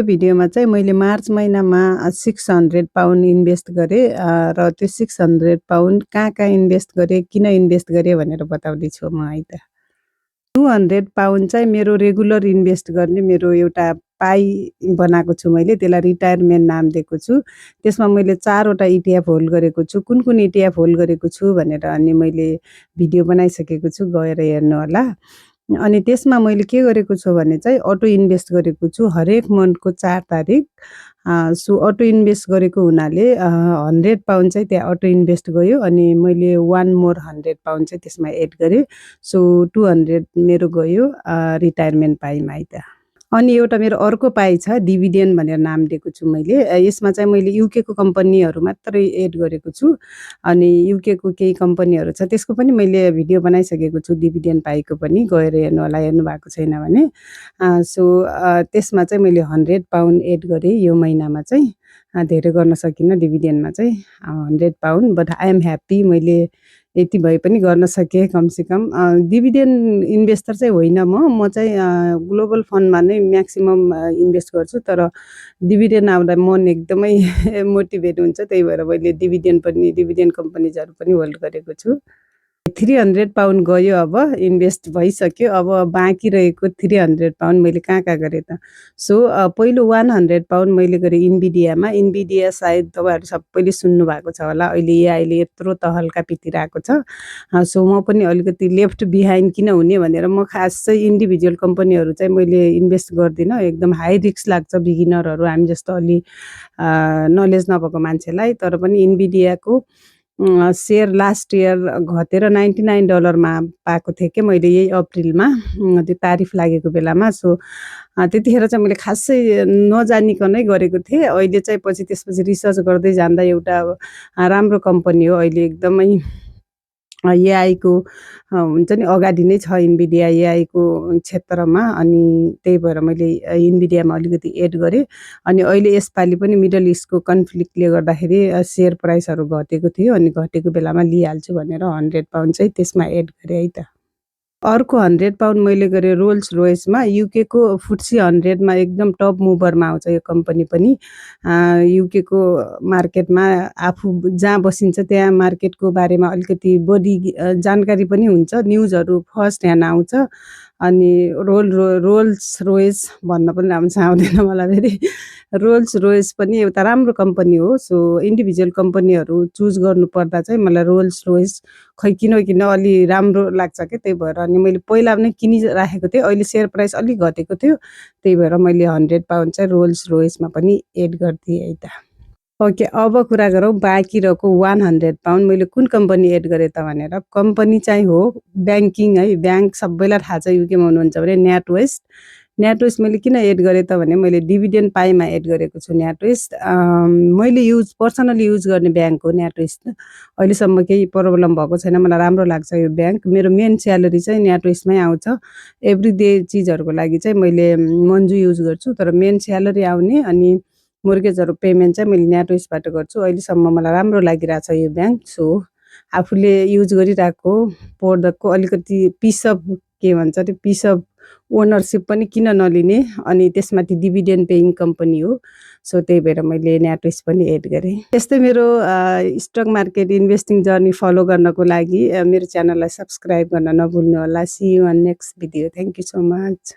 यो भिडियोमा चाहिँ मैले मार्च महिनामा 600 पाउन्ड इन्भेस्ट गरेँ र त्यो 600 पाउन्ड कहाँ इन्भेस्ट गरेँ, किन इन्भेस्ट गरेँ भनेर बताउँदैछु म है त। 200 पाउन्ड चाहिँ मेरो रेगुलर इन्भेस्ट गर्ने मेरो एउटा पाई बनाएको छु मैले, त्यसलाई रिटायरमेन्ट नाम दिएको छु। त्यसमा मैले 4 वटा इटिएफ होल्ड गरेको छु। कुन इटिएफ होल्ड गरेको छु भनेर अनि मैले भिडियो बनाइसकेको छु, गएर हेर्नु होला। अनि त्यसमा मैले के गरेको छु भने चाहिँ अटो इन्भेस्ट गरेको छु हरेक मन्थको 4 तारिक। सो अटो इन्भेस्ट गरेको हुनाले 100 पाउन्ड चाहिँ त्यहाँ अटो इन्भेस्ट गयो अनि मैले 1 मोर 100 पाउन्ड चाहिँ त्यसमा एड गरेँ। सो 200 मेरो गयो रिटायरमेन्ट पाईमा है त। अनि एउटा मेरो अर्को पाई छ डिभिडेन्ड भनेर नाम दिएको छु मैले। यसमा चाहिँ मैले युकेको कम्पनीहरू मात्रै एड गरेको छु। अनि युकेको केही कम्पनीहरू छ त्यसको पनि मैले भिडियो बनाइसकेको छु, डिभिडेन्ड पाईको पनि, गएर हेर्नु होला हेर्नु भएको छैन भने। सो त्यसमा चाहिँ मैले 100 पाउन्ड एड गरेँ यो महिनामा चाहिँ। धेरै गर्न सकिनँ डिभिडेन्डमा चाहिँ 100 pound, but I am happy मैले यति भए पनि गर्न सकेँ कमसेकम। डिभिडेन्ड इन्भेस्टर चाहिँ होइन म चाहिँ ग्लोबल फन्डमा नै म्याक्सिमम इन्भेस्ट गर्छु, तर डिभिडेन्ड आउँदा मन एकदमै मोटिभेट हुन्छ, त्यही भएर मैले डिभिडेन्ड कम्पनीजहरू पनि होल्ड गरेको छु। 300 पाउन्ड गयो, अब इन्भेस्ट भइसक्यो। अब बाँकी रहेको 300 पाउन्ड मैले कहाँ गरेँ त। सो पहिलो 100 पाउन्ड मैले गरेँ इन्भिडियामा। इन्भिडिया सायद तपाईँहरू सबैले सुन्नुभएको छ होला, अहिले एआईले यत्रो तहल्का पिटिरहेको छ। सो म पनि अलिकति लेफ्ट बिहाइन्ड किन हुने भनेर म खास चाहिँ इन्डिभिजुअल कम्पनीहरू चाहिँ मैले इन्भेस्ट गर्दिनँ। एकदम हाई रिस्क लाग्छ बिगिनरहरू हामी जस्तो अलि नलेज नभएको मान्छेलाई। तर पनि इन्भिडियाको सेयर लास्ट इयर घटेर $99 मा पाएको थिएँ कि मैले यही अप्रिलमा, त्यो तारिफ लागेको बेलामा। सो त्यतिखेर चाहिँ मैले खासै नजानिकनै गरेको थिएँ। अहिले चाहिँ त्यसपछि रिसर्च गर्दै जाँदा एउटा राम्रो कम्पनी हो, अहिले एकदमै एआईको हुन्छ नि अगाडि नै छ इन्भिडिया एआईको क्षेत्रमा। अनि त्यही भएर मैले इन्भिडियामा अलिकति एड गरेँ। अनि अहिले यसपालि पनि मिडल इस्टको कन्फ्लिक्टले गर्दाखेरि सेयर प्राइसहरू घटेको थियो, अनि घटेको बेलामा लिइहाल्छु भनेर 100 पाउन्ड चाहिँ त्यसमा एड गरेँ है त। अर्को 100 पाउन्ड मैले गरेँ रोल्स रोयसमा। युकेको FTSE 100 मा एकदम टप मुभरमा आउँछ यो कम्पनी पनि। युकेको मार्केटमा आफू जहाँ बसिन्छ त्यहाँ मार्केटको बारेमा अलिकति बढी जानकारी पनि हुन्छ, न्युजहरू फर्स्ट ह्यान्ड आउँछ। अनि रोल्स रोयस भन्न पनि राम्रो आउँदैन मलाई फेरि। रोल्स रोयस पनि एउटा राम्रो कम्पनी हो। सो इन्डिभिजुअल कम्पनीहरू चुज गर्नुपर्दा चाहिँ मलाई रोल्स रोयस किन अलि राम्रो लाग्छ क्या, त्यही भएर। अनि मैले पहिला पनि किनिराखेको थिएँ, अहिले सेयर प्राइस अलिक घटेको थियो, त्यही भएर मैले 100 पाउन्ड चाहिँ रोल्स रोयसमा पनि एड गरिदिएँ है त। ओके, अब कुरा गरौँ बाँकी रहेको 100 पाउन्ड मैले कुन कम्पनी एड गरेँ त भनेर। कम्पनी चाहिँ हो ब्याङ्किङ है, ब्याङ्क सबैलाई थाहा छ युकेमा हुनुहुन्छ भने न्याटवेस्ट। न्याटवेस्ट मैले किन एड गरेँ त भने मैले डिभिडेन्ड पाईमा एड गरेको छु न्याटवेस्ट। मैले पर्सनली युज गर्ने ब्याङ्क हो न्याटवेस्ट। अहिलेसम्म केही प्रब्लम भएको छैन, मलाई राम्रो लाग्छ यो ब्याङ्क। मेरो मेन स्यालेरी चाहिँ न्याटवेस्टमै आउँछ। एभ्री डे चिजहरूको लागि चाहिँ मैले मन्जु युज गर्छु, तर मेन स्यालेरी आउने अनि मोर्गेजहरू पेमेन्ट चाहिँ मैले न्याटवेस्टबाट गर्छु। अहिलेसम्म मलाई राम्रो लागिरहेछ यो ब्याङ्क। सो आफूले युज गरिरहेको प्रोडक्टको अलिकति पिस अफ के भन्छ त्यो पिस अफ ओनरसिप पनि किन नलिने। अनि त्यसमाथि डिभिडेन्ड पेइङ कम्पनी हो, सो त्यही भएर मैले न्याटवेस्ट पनि एड गरेँ। त्यस्तै मेरो stock market investing journey follow गर्नको लागि मेरो च्यानललाई सब्सक्राइब गर्न नभुल्नु होला। See you on next video. Thank you so much.